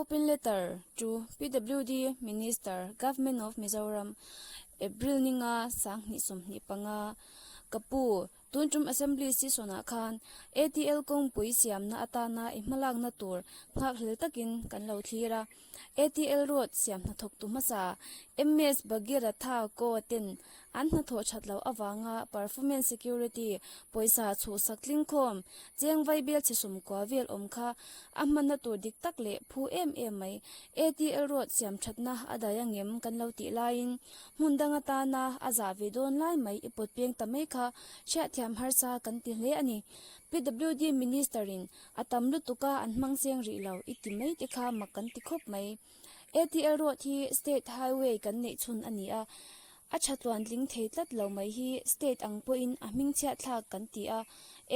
Open letter to PWD Minister, Government of Mizoram, April ninga 2025, Ka pu, tun tum Assembly session ah khan ATL kawngpui siamna atana i hmalakna tur nghakhlel takin kan lo thlir a. ATL Road siam hnathawktu hmasa MS Bhagiratha Ko ten an hnathawh that loh avanga Performance Security pawisa chhuhsak tlingkhawm cheng vaibel chhe sawmkua vel awm kha a hmanna tur dik tak leh phu em em mai. ATL Road siam thatna a dai angem kan lo tih laiin hmun dang atana a zah ve dawn lai mai i pawt peng ta mai kha hriatthiam harsa kan ti hle a ni. PWD Minister in A tam lutuk a, an hmang cheng rih lo i ti mai te kha mak kan ti khawp mai. ATL Road hi State Highway kan neih chhun a ni a, a tha tluantling thei tlat lo mai hi State ang pawhin a hmingchhiah thlak kan ti a.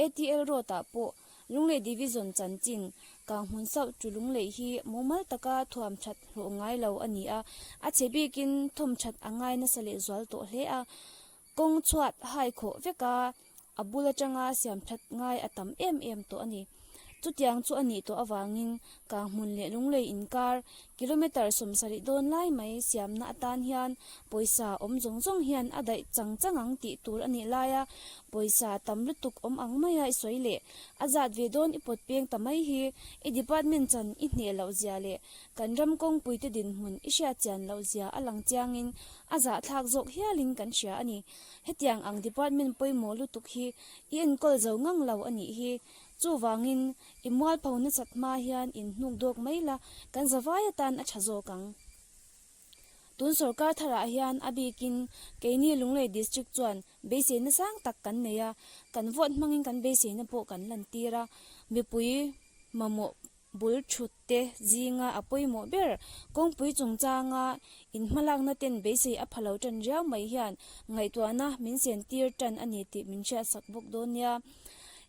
ATL Road ah pawh Lunglei Division chanchin kang hmun sauh chu Lunglei hi mumal taka thuam that hlawh ngai lo a ni a, a chhe bikin thawm that a ngai nasa lehzual tawh hle a. Kawng chhuat hai khawh vek a, a bul atanga siam that ngai a tam em em tawh a ni. Chutiang chu a nih tawh avangin Kanghmun leh Lunglei inkar kilometre 70 dawn lai mai siamna atan hian pawisa awm zawng zawng hian a daih chang chang ang tih tur a nih laia pawisa tam lutuk awm ang maia i sawi leh a zat ve dawn i pawt peng ta mai hi i department chan i hneh loh zia leh kan ram kawngpuite dinhmun i hriat chian loh zia a lang chiangin a zahthlak zawk hialin kan hria a ni. Hetiang ang department pawimawh lutuk hi i enkawl zo ngang lo a nih hi. Chuvangin, i mualpho nasat hma hian in hnuk dawk mai la, kan zavai atan a tha zawk ang. Tun sorkar tharah hian a bikin keini Lunglei District chuan beiseina sang tak kan nei a, kan vote hmangin kan beiseina pawh kan lantir a, mipui mamawh Bul thut te zinga a pawimawh ber kawngpui chungchanga inhmalakna ten beisei a pha lo tan riau mai hian ngaihtuahna min sentir tan a ni tih min hriatsak bawk dawn nia.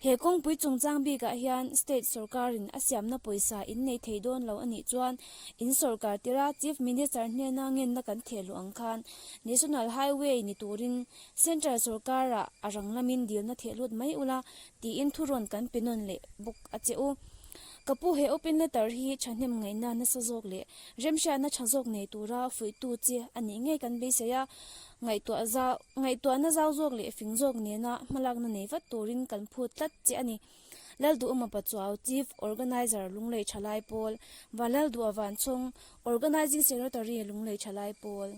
He kawngpui chungchang bikah hian state sorkarin a siamna pawisa in nei thei dawn lo a nih chuan in sorkar tira Chief Minister hnena ngenna kan theh luh ang khan National Highway ni turin Central sorkarah a rang lamin dilna theh lut mai ula tiin thurawn kan pe nawn leh bawk a che u. Ka pu he open letter hi thahnem ngaihna nasa zawk leh remhriatna tha zawk nei tura fuihtu chi a nih ngei kan beisei a, ngaihtuah zau ngaihtuahna zau zawk leh fing zawk nena hmalakna nei vat turin kan phut tlat che a ni. Lalduhawma Pachuau, Chief Organizer, Lunglei Thalai Pawl, Vanlalduha Vanchhawng, Organizing Secretary, Lunglei Thalai Pawl.